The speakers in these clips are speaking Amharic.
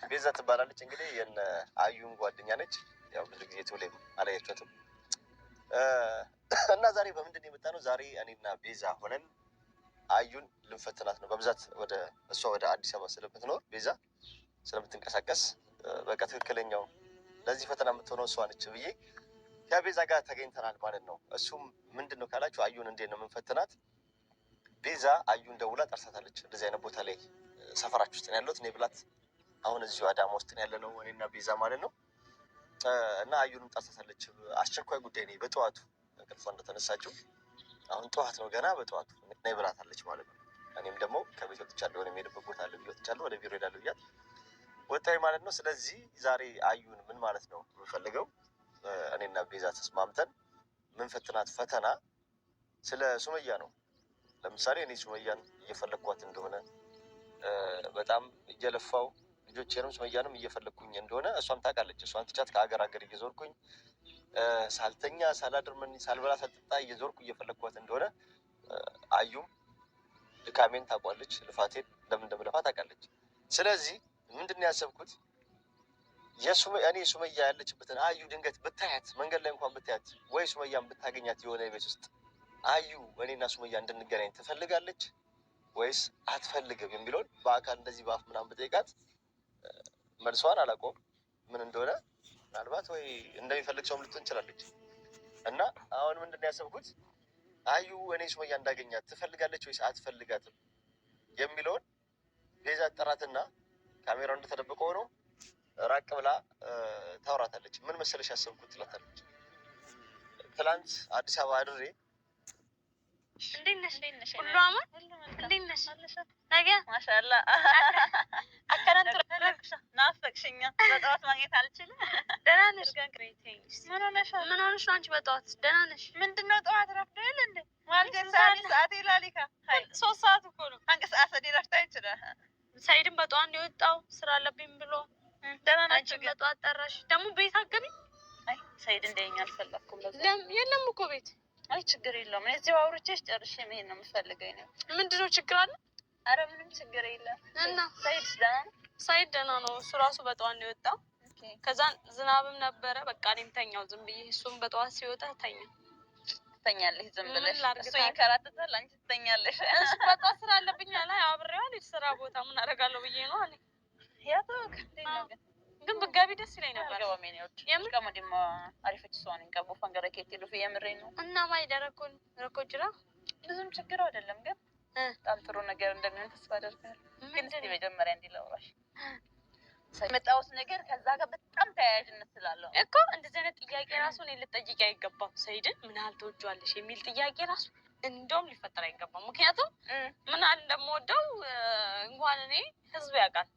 ቤዛ ትባላለች። እንግዲህ የነ አዩን ጓደኛ ነች። ያው ብዙ ጊዜ ቶሌም አላያችኋትም። እና ዛሬ በምንድን ነው የመጣነው? ዛሬ እኔና ቤዛ ሆነን አዩን ልንፈትናት ነው። በብዛት ወደ እሷ ወደ አዲስ አበባ ስለምትኖር፣ ቤዛ ስለምትንቀሳቀስ፣ በቃ ትክክለኛው ለዚህ ፈተና የምትሆነው እሷ ነች ብዬ ከቤዛ ጋር ተገኝተናል ማለት ነው። እሱም ምንድን ነው ካላችሁ፣ አዩን እንዴት ነው የምንፈትናት? ቤዛ አዩን ደውላ ጠርሳታለች። እንደዚህ አይነት ቦታ ላይ ሰፈራችሁ ውስጥ ነው ያለሁት እኔ ብላት፣ አሁን እዚሁ አዳማ ውስጥ ነው ያለ ነው እኔና ቤዛ ማለት ነው። እና አዩንም ጠርሳታለች። አስቸኳይ ጉዳይ ነው፣ በጠዋቱ እንቅልፏ እንደተነሳችው፣ አሁን ጠዋት ነው ገና፣ በጠዋቱ ነይ ብላታለች ማለት ነው። እኔም ደግሞ ከቤት ወጥቻለሁ፣ ወደ የሚሄድበት ቦታ አለ ብዬ ወጥቻለሁ፣ ወደ ቢሮ ሄዳለሁ ብያት ወጣሁ ማለት ነው። ስለዚህ ዛሬ አዩን ምን ማለት ነው የምፈልገው፣ እኔና ቤዛ ተስማምተን ምን ፈትናት ፈተና ስለ ሱመያ ነው። ለምሳሌ እኔ ሱመያን እየፈለግኳት እንደሆነ፣ በጣም እየለፋው ልጆቼንም ሱመያንም እየፈለግኩኝ እንደሆነ እሷም ታውቃለች። እሷን ትቻት ከሀገር ሀገር እየዞርኩኝ ሳልተኛ ሳላድር ምን ሳልበላ ሳልጠጣ እየዞርኩ እየፈለግኳት እንደሆነ አዩም ድካሜን ታውቋለች፣ ልፋቴን ለምን እንደምለፋ ታውቃለች። ስለዚህ ምንድን ነው ያሰብኩት፣ እኔ ሱመያ ያለችበትን አዩ ድንገት ብታያት፣ መንገድ ላይ እንኳን ብታያት ወይ ሱመያን ብታገኛት የሆነ ቤት ውስጥ፣ አዩ እኔና ሱመያ እንድንገናኝ ትፈልጋለች ወይስ አትፈልግም የሚለውን በአካል እንደዚህ በአፍ ምናምን ብጠይቃት መልሷን አላውቀውም ምን እንደሆነ። ምናልባት ወይ እንደሚፈልግ ሰውም ልትሆን ትችላለች። እና አሁን ምንድን ነው ያሰብኩት፣ አዩ እኔ ሱመያ እንዳገኛት ትፈልጋለች ወይስ አትፈልጋትም የሚለውን ቤዛ ጠራትና ካሜራው እንደተደበቀ ሆኖ ራቅ ብላ ታወራታለች። ምን መሰለሽ ያሰብኩት ትላታለች። ትላንት አዲስ አበባ አድሬ እንዴት ነሽ? ሁሉ አማን? እንዴት ነሽ? ነገ ማሻአላ ናፈቅሽኛ። በጠዋት ማግኘት አልችልም። ደህና ነሽ? ምን ሆነሻል? ምን ሆነሽ ነው አንቺ በጠዋት? ደህና ነሽ? ምንድን ነው ጠዋት ረፍዶ የለ እንዴ? ማለት ሰዓት ላሊካ 3 ሰዓት እኮ ነው። አንቅ ሰዓት ሰዲ ረፍታ ይችላል። ሰይድም በጠዋት ነው የወጣው ስራ አለብኝ ብሎ። ደህና ናቸው አንቺም ግን? በጠዋት ጠራሽ። ደግሞ ቤት አትገቢም? አይ ሰይድ እንደኛ አልፈለኩም። ለዛ የለም እኮ ቤት። አይ ችግር የለውም። እኔ እዚሁ አውርቼሽ ጨርሼ መሄድ ነው የምፈልገው ነው። ምንድን ነው፣ ችግር አለ? አረ ምንም ችግር የለም። እና ሰይድ ደህና ነው? ሰይድ ደህና ነው። እሱ ራሱ በጠዋት ነው የወጣው። Okay። ከዛን ዝናብም ነበረ። በቃ እኔም ተኛው ዝም ብዬ። እሱም በጠዋት ሲወጣ ተኛ። ትተኛለሽ ዝም ምን ብለሽ? ላድርግ እሱ ታዲያ? ይንከራተታል፣ አንቺ ትተኛለሽ። እሱ በጠዋት ስራ አለብኝ አለ። አብሬው አልሄድ ስራ ቦታ ምን አደርጋለሁ ብዬ ነው አለ። ያተወክ እንዴት ነው ግን? ግን ብትገቢ ደስ ይለኝ ነበር። አልገባም የኔ ውድ። የምር? ቀሙ ድማ አሪፈች ሰሆን ቀቡ ፈንገረ ኬት ሉፍ የምሬ ነው። እና ማይ ደረኮን ረኮ ጅራ ብዙም ችግር አይደለም፣ ግን በጣም ጥሩ ነገር እንደሚሆን ተስፋ አደርጋለሁ። ግን እስኪ መጀመሪያ እንዲለውራሽ የመጣሁት ነገር ከዛ ጋር በጣም ተያያዥነት ስላለው እኮ እንደዚህ አይነት ጥያቄ ራሱ እኔ ልጠይቅ አይገባም። ሰይድን ምን ያህል ትወጂዋለሽ የሚል ጥያቄ ራሱ እንደውም ሊፈጠር አይገባም። ምክንያቱም ምን ያህል እንደምወደው እንኳን እኔ ህዝብ ያውቃል።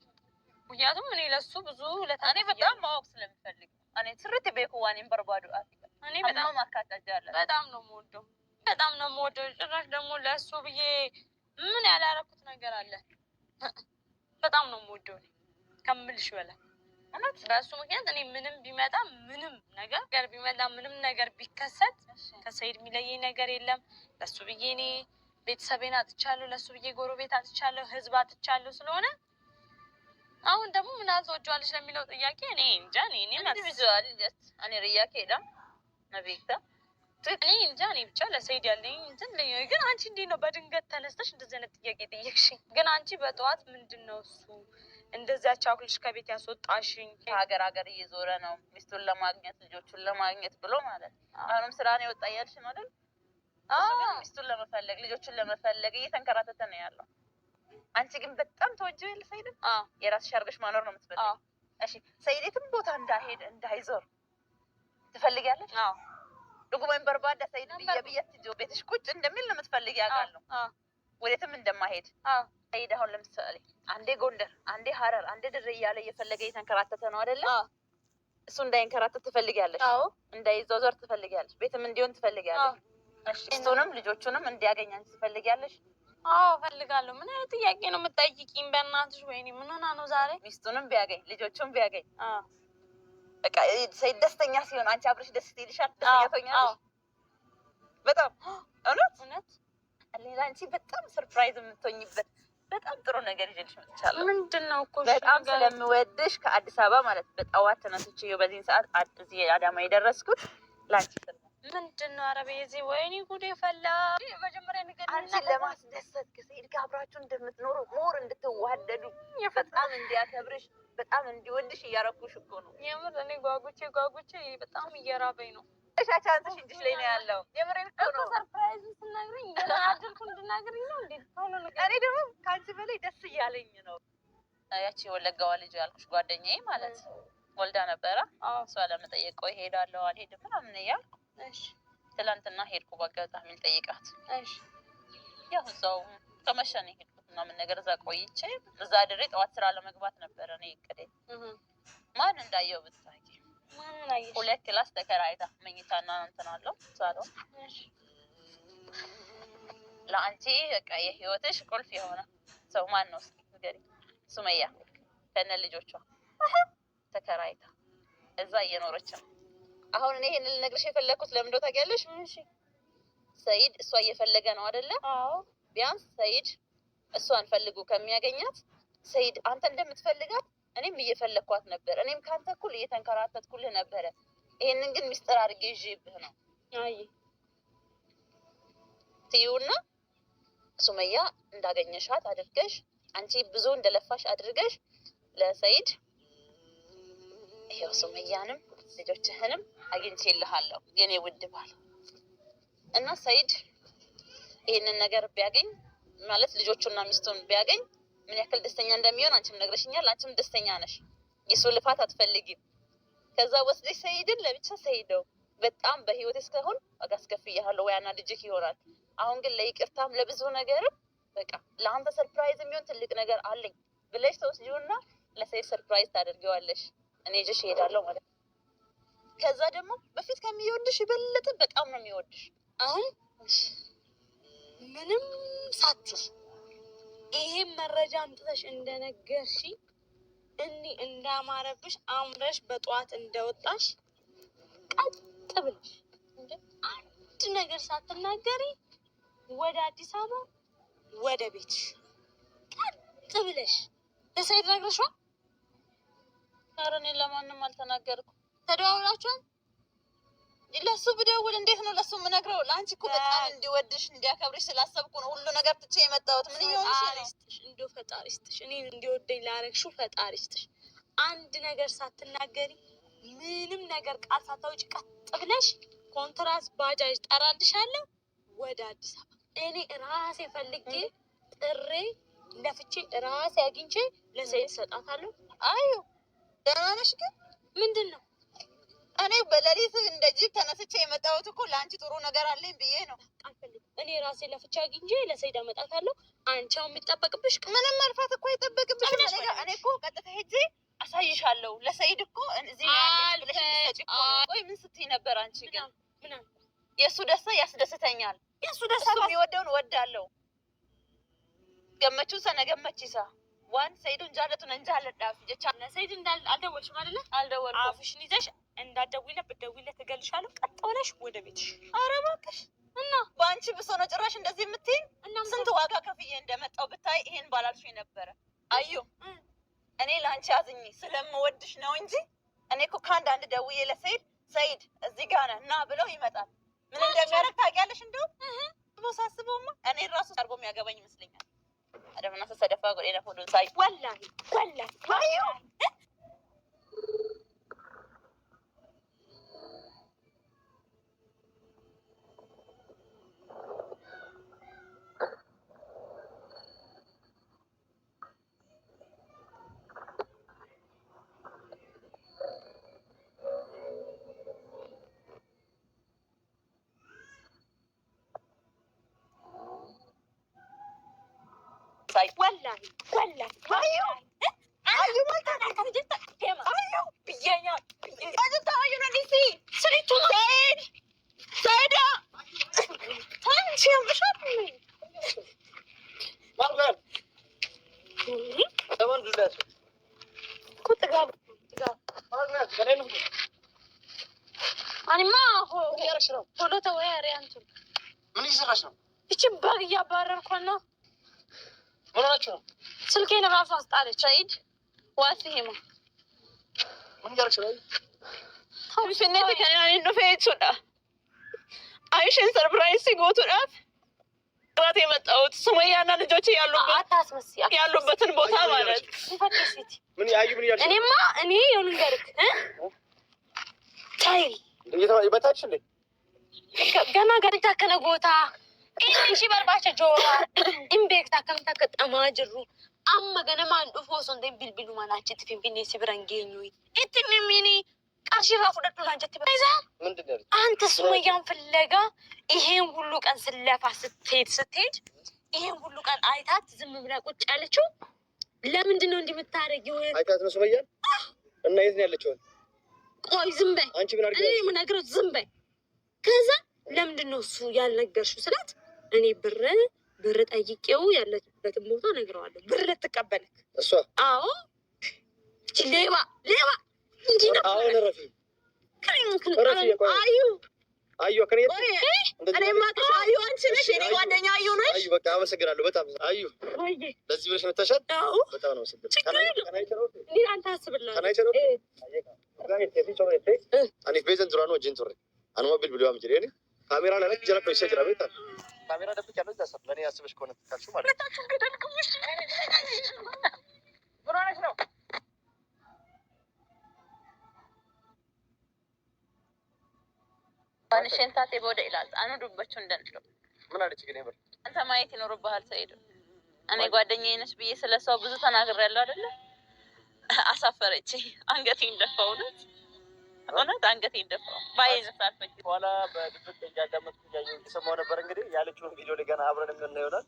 ምክንያቱም እኔ ለሱ ብዙ ውለታ እኔ በጣም ማወቅ ስለምፈልግ እኔ ስርት ቤኩ ዋኔን በርባዱ አፍሪካ እኔ በጣም ማካታጃለ በጣም ነው የምወደው፣ በጣም ነው የምወደው። ጭራሽ ደግሞ ለእሱ ብዬ ምን ያላረኩት ነገር አለ? በጣም ነው የምወደው እኔ ከምልሽ በላይ። እውነት። በእሱ ምክንያት እኔ ምንም ቢመጣ፣ ምንም ነገር ቢመጣ፣ ምንም ነገር ቢከሰት ከሰይድ የሚለየኝ ነገር የለም። ለሱ ብዬ እኔ ቤተሰቤን አጥቻለሁ፣ ለሱ ብዬ ጎረቤት አጥቻለሁ፣ ህዝብ አጥቻለሁ። ስለሆነ አሁን ደግሞ ምን ያህል ትወጂዋለሽ ለሚለው ጥያቄ እኔ እንጃ፣ እኔ Individual just እኔ ርያ ኬዳ ነቤክታ። እኔ እንጃ፣ እኔ ብቻ ለሰይድ ያለኝ እንትን ልዩ። ግን አንቺ እንዴት ነው በድንገት ተነስተሽ እንደዚህ አይነት ጥያቄ ጠየቅሽኝ? ግን አንቺ በጠዋት ምንድን ነው እሱ እንደዚያ ቻኩልሽ ከቤት ያስወጣሽኝ? ሀገር ሀገር እየዞረ ነው ሚስቱን ለማግኘት ልጆቹን ለማግኘት ብሎ ማለት ነው። አሁንም ስራ ነው የወጣ እያልሽ ነው አይደል? እሱ ግን ሚስቱን ለመፈለግ ልጆቹን ለመፈለግ እየተንከራተተ ነው ያለው። አንቺ ግን በጣም ተወጂው የለ ሰይድን? አዎ። የራስሽ አድርገሽ ማኖር ነው የምትፈልጊው። አዎ። እሺ ሰይድ የትም ቦታ እንዳይሄድ እንዳይዞር ትፈልጊያለሽ? አዎ። Dhugumaan barbaada ሰይድ ነበር። ብየ ብየት ቤትሽ ቁጭ እንደሚል ነው የምትፈልጊ ያውቃለሁ። አዎ። ወዴትም እንደማሄድ። አዎ። ሰይድ አሁን ለምሳሌ አንዴ ጎንደር፣ አንዴ ሀረር፣ አንዴ ድሬ እያለ እየፈለገ እየተንከራተተ ነው አይደለ? አዎ። እሱ እንዳይንከራተት ትፈልጊያለሽ? አዎ። እንዳይዟዟር ትፈልጊያለሽ? ቤትም እንዲሆን ትፈልጊያለሽ? እሺ እሱንም ልጆቹንም እንዲያገኝ አንቺ ትፈልጊያለሽ? አዎ እፈልጋለሁ። ምን አይነት ጥያቄ ነው የምትጠይቂኝ? በእናትሽ ወይኔ፣ ምን ሆና ነው ዛሬ? ሚስቱንም ቢያገኝ ልጆቹን ቢያገኝ አዎ። በቃ ሰይድ ደስተኛ ሲሆን አንቺ አብረሽ ደስ ይልሻል? ደስተኛ አዎ። ትሆኛለሽ? በጣም እውነት? እውነት። ሌላ አንቺ በጣም surprise የምትሆኝበት በጣም ጥሩ ነገር ይዤልሽ መጥቻለሁ። ምንድን ነው እኮ? በጣም ስለምወድሽ ከአዲስ አበባ ማለት በጠዋት ተነስቼ በዚህን ሰዓት እዚህ አዳማ የደረስኩት ላንቺ ስል ነው። ምንድን ነው? ኧረ በዚህ ወይኔ ጉዴ ፈላ። መጀመሪያ ንገሪኝ። አንቺን ለማስደሰት ከሰኢድ ጋር አብራችሁ እንደምትኖሩ more እንድትዋደዱ በጣም እንዲያከብርሽ በጣም እንዲወድሽ እያረኩሽ እኮ ነው። የምር እኔ ጓጉቼ ጓጉቼ በጣም እየራበኝ ነው። Chance ሽ እጅሽ ላይ ነው ያለው። የምሬን እኮ ነው። Surprise ስናግረኝ እየተናደድኩ እንድናግረኝ ነው እንዴ? ቶሎ ንገሪኝ። እኔ ደግሞ ከአንቺ በላይ ደስ እያለኝ ነው። ያቺ የወለጋዋ ልጅ ያልኩሽ ጓደኛዬ ማለት ወልዳ ነበረ። እሷ ለመጠየቅ ቆይ እሄዳለሁ አልሄድም ምናምን እያልኩ ትላንትና ሄድኩ በአጋጣሚ ልጠይቃት። ያው እዛው ከመሸ ነው የሄድኩት ምናምን ነገር እዛ ቆይቼ እዛ አድሬ ጠዋት ስራ ለመግባት ነበረ እኔ እቅዴ። ማን እንዳየው ብታውቂ። ማንን አየሽ? ሁለት class ተከራይታ መኝታና እንትን አለው ሳሎን። ለአንቺ በቃ የህይወትሽ ቁልፍ የሆነ ሰው ማን ነው? እስኪ ንገሪኝ። ሱመያ ከነ ልጆቿ ተከራይታ እዛ እየኖረች ነው። አሁን እኔ ይሄንን ልነግርሽ የፈለግኩት ለምን እንደው ታውቂያለሽ? ሰኢድ እሷ እየፈለገ ነው አይደለ? አዎ። ቢያንስ ሰኢድ እሷን ፈልጎ ከሚያገኛት ሰኢድ አንተ እንደምትፈልጋት እኔም እየፈለግኳት ነበር፣ እኔም ከአንተ እኩል እየተንከራተትኩልህ ነበረ። ይሄንን ግን ሚስጥር አድርጌ ይዤብህ ነው አይ ትይውና ሱመያ እንዳገኘሻት አድርገሽ አንቺ ብዙ እንደለፋሽ አድርገሽ ለሰኢድ ይኸው ሱመያንም ልጆችህንም አግኝቼልሃለሁ የኔ ውድ ባል። እና ሰኢድ ይሄንን ነገር ቢያገኝ ማለት ልጆቹና ሚስቱን ቢያገኝ ምን ያክል ደስተኛ እንደሚሆን አንቺም ነግረሽኛል። አንቺም ደስተኛ ነሽ። የሱ ልፋት አትፈልጊም። ከዛ ወስደሽ ሰኢድን ለብቻ ሰኢደው በጣም በህይወት እስካሁን ዋጋ አስከፍያለሁ ወይ አናድጄህ ይሆናል። አሁን ግን ለይቅርታም ለብዙ ነገርም በቃ ለአንተ surprise የሚሆን ትልቅ ነገር አለኝ ብለሽ ተወስጂውና ለሰኢድ surprise ታደርጊዋለሽ። እኔ ይዤሽ እሄዳለሁ ማለት ነው። ከዛ ደግሞ በፊት ከሚወድሽ የበለጠ በጣም ነው የሚወድሽ። አሁን ምንም ሳትይ ይሄን መረጃ አምጥተሽ እንደነገርሽ እኔ እንዳማረብሽ አምረሽ በጠዋት እንደወጣሽ ቀጥ ብለሽ አንድ ነገር ሳትናገሪ ወደ አዲስ አበባ ወደ ቤትሽ ቀጥ ብለሽ ለሰኢድ ነግረሽዋል? ኧረ እኔ ለማንም አልተናገርኩም። ተደዋውላችኋል? ለሱ ብደውል እንዴት ነው ለሱ የምነግረው? ለአንቺ እኮ በጣም እንዲወድሽ እንዲያከብርሽ ስላሰብኩ ነው ሁሉ ነገር ትቼ የመጣሁት። ምን እየሆንሽ ፈጣሪ ነው? ይስጥሽ፣ እንደው ፈጣሪ ይስጥሽ። እኔን እንዲወደኝ ላረግሽው ፈጣሪ ይስጥሽ። አንድ ነገር ሳትናገሪ ምንም ነገር ቃል ሳታውጪ ቀጥ ብለሽ ኮንትራት ባጃጅ ጠራልሻለሁ ወደ አዲስ አበባ። እኔ ራሴ ፈልጌ ጥሬ ለፍቼ ራሴ አግኝቼ ለሰኢድ ሰጣታለሁ። አዩ ደህና ነሽ ግን? ምንድን ነው እኔ በሌሊት እንደ ጅብ ተነስቼ የመጣሁት እኮ ለአንቺ ጥሩ ነገር አለኝ ብዬ ነው። አልፈልግም። እኔ ራሴ ለፍቼ አግኝቼ ለሰኢድ አመጣታለሁ። አንቺ አሁን የሚጠበቅብሽ ምንም መልፋት እኮ አይጠበቅብሽም። ጭራሽ እኔ እኮ ቀጥታ ሄጄ አሳይሻለሁ። ለሰኢድ እኮ እዚህ ነው ያለች ብለሽ እንድትሰጪ እኮ ነው። ቆይ ምን ስትይ ነበር አንቺ ግን? ምናምን የእሱ ደስታ ያስደስተኛል። የእሱ እሱ ደስታ የሚወደውን እወዳለሁ። ገመቹ ሰነ ገመቺሳ ዋን ሰኢዱን ጃለቱን እንጃለዳፍ ጀቻ ለሰኢድ አልደወልሽም አይደለ? አልደወልኩም። አፍሽን ይዘሽ እንዳትደውይለት፣ ብትደውይለት እገልሻለሁ። ቀጥ ብለሽ ወደ ቤትሽ። ኧረ እባክሽ እና በአንቺ ብሶ ነው ጭራሽ እንደዚህ የምትይኝ? እና ስንት ዋጋ ከፍዬ እንደመጣው ብታይ ይሄን ባላልሽኝ ነበረ። አዩ እኔ ለአንቺ አዝኜ ስለምወድሽ ነው እንጂ እኔ እኮ ከአንድ አንድ ደውዬ ለሰኢድ ሰኢድ እዚህ ጋር ነህ ና ብለው ይመጣል። ምን እንደሚያደርግ ታውቂያለሽ? እንደው ብሎ ሳስበውማ እኔ ራሱ አድርጎ የሚያገባኝ ይመስለኛል። አደምና ሰደፋ ጎዴ ነፎዱን ሳይ ወላሂ ወላሂ አዩ ሳይ ወላሂ ወላሂ አዩ አዩ አዩ ብዬኛ አጅታ አዩ ነው ዲሲ ሰኢድ ሰኢድ አንቺ ያምሻል። እኔማ ቶሎ ተወያሪ አንቱ ምን እየሰራሽ ነው? ይችን በግ እያባረርኳት ነው። ምን ሆናችሁ ነው? ስልኬን እራሱ አስጣለች። ሰኢድ ዋሲ ሂማ ምን እያደረግሽ ነው? Finfinneetti kan inni dhufe jechuudha. Ayisheen surprise gootuudhaaf ጥራት የመጣሁት ሱመያና ልጆች አታስመስይ፣ ያሉበትን ቦታ ማለት ይፈቅሲት ምን አዩ፣ ምን እያልሽ ነው? እኔማ እኔ የሆነ ልንገርህ እ ታይ በታች እንዴ? ገና ገርጃ ከነ ጎታ inni ishii barbaacha joora hin beekta akkamitti akka xamaa jirru amma ganamaan dhufu osoo hin ta'in bilbiluma achitti Finfinnee si bira hin geenyu itti mimmiini qarshii irraa fudhadhu naan jetti ይዛ ምንድን ነው ያለችው? አንተ ሱመያን ፍለጋ ይሄን ሁሉ ቀን ስለፋ ስትሄድ ስትሄድ ይሄን ሁሉ ቀን አይታት ዝም ብላ ቁጭ ያለችው ለምንድን ነው እንዲህ የምታደርጊው? አይታት ነው ሱመያን? እና የት ነው ያለችው? ቆይ ዝም በይ። አንቺ ምን እኔ አድርጊ? የምነግረው ዝም በይ። ከዛ ለምንድን ነው እሱ ያልነገርሽው ስላት እኔ ብር ጠይቄው ያለችበትን ቦታ እነግረዋለሁ። ብር ልትቀበልክ እሷ አዎ፣ እቺ ሌባ ሌባ እንዲህ ነው። አሁን ረፊ ረፊ ቆይ። አዩ አዩ ከኔ እኔ የማውቅሽ አዩ አንቺ ነሽ፣ የኔ ጓደኛ አዩ ነሽ። አዩ በቃ አመሰግናለሁ በጣም አዩ። ለዚህ ብለሽ መተሻል። አዎ፣ በጣም ነው አመሰግናለሁ። ችግር የለውም። እኔ አንተ አስብልሃለሁ። Ani beezan duraan wajjin turre. Anuma bilbiluu am jedheeni kaameraa lala jala dhoksee jira beektaa? ካሜራ ደብቅ ያለው እዛ ሰር ለእኔ አስበሽ ከሆነ ካልሽው ማለት ነው። ምን ሆነሽ ነው? Waan isheen taatee booda ilaalta. Anu dubbachuu hin danda'u. ምን አለች ግን የምር? አንተ ማየት ይኖርብሃል ሰኢድ። እኔ ጓደኛዬ ነሽ ብዬ ስለ ሰው ብዙ ተናግሬያለሁ አይደለ? አሳፈረችኝ። አንገቴን ደፋው። እውነት እውነት አንገቴን ደፋው። ባይዝ ሳልፈጅ በኋላ በድብቅ እያዳመጥኩ እያየሁ እየሰማሁ ነበር። እንግዲህ ያለችውን ቪዲዮ ላይ ገና አብረን የምናየው ይሆናል።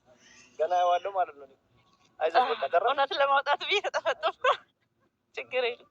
ገና አየዋለሁ ማለት ነው። አይዞሽ በቃ ተራ እውነት ለማውጣት ብዬ ተጠፈጠፍኩ። ችግር የለም።